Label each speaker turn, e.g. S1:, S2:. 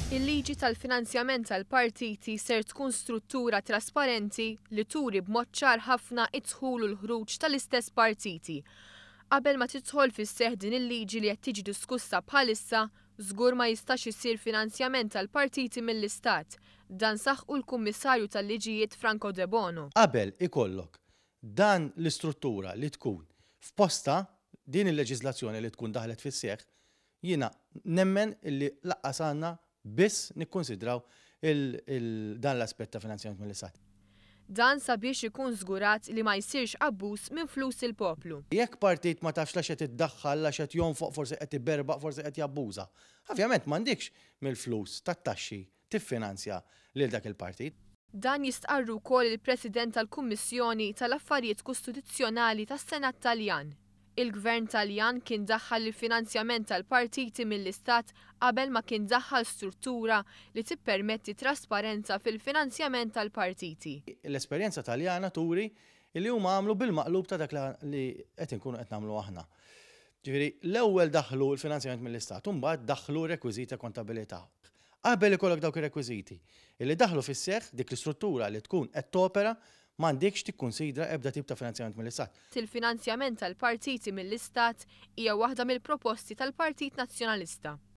S1: Il-liġi tal-finanzjament tal-partiti ser tkun struttura trasparenti li turi b'mod ċar ħafna id-dħul u l-ħruġ tal-istess partiti. Qabel ma tidħol fis-seħħ din il-liġi li qed tiġi diskussa bħalissa, żgur ma jistax isir finanzjament tal-partiti mill-Istat. Dan saħqu l-Kummissarju tal-Liġijiet Franco Debono.
S2: Qabel ikollok dan l-istruttura li tkun f'posta, din il-leġiżlazzjoni li tkun daħlet fis-seħħ, jiena nemmen illi lanqas għandna biss nikkonsidraw dan l-aspett ta' finanzjament mill-Istat.
S1: Dan sabiex ikun żgurat li ma jsirx abbuż minn flus il-poplu.
S2: Jekk partit ma tafx la x'qed iddaħħal, la x'qed jonfoq, forsi qed iberbaq, forsi qed jabbuża. Ovvjament m'għandikx mill-flus tat-taxxi tiffinanzja lil dak il-partit.
S1: Dan jistqarru wkoll il-President tal-Kummissjoni tal-Affarijiet Kostituzzjonali tas-Senat Taljan. Il-Gvern Taljan kien daħħal il-finanzjament tal-partiti mill-Istat qabel ma kien daħħal struttura li tippermetti trasparenza fil-finanzjament tal-partiti.
S2: L-esperjenza Taljana turi li huma għamlu bil-maqlub ta' dak li qed inkunu qed nagħmlu aħna. Ġifieri, l-ewwel daħlu l-finanzjament mill-Istat, u mbagħad daħlu rekwiżiti ta' kontabilità. Qabel ikollok dawk ir-rekwiżiti li daħlu fis-seħħ, dik l-istruttura li tkun qed topera, m'għandekx tikkunsidra ebda tip ta' finanzjament mill-Istat.
S1: Il-finanzjament tal-partiti mill-Istat hija waħda mill-proposti tal-Partit Nazzjonalista.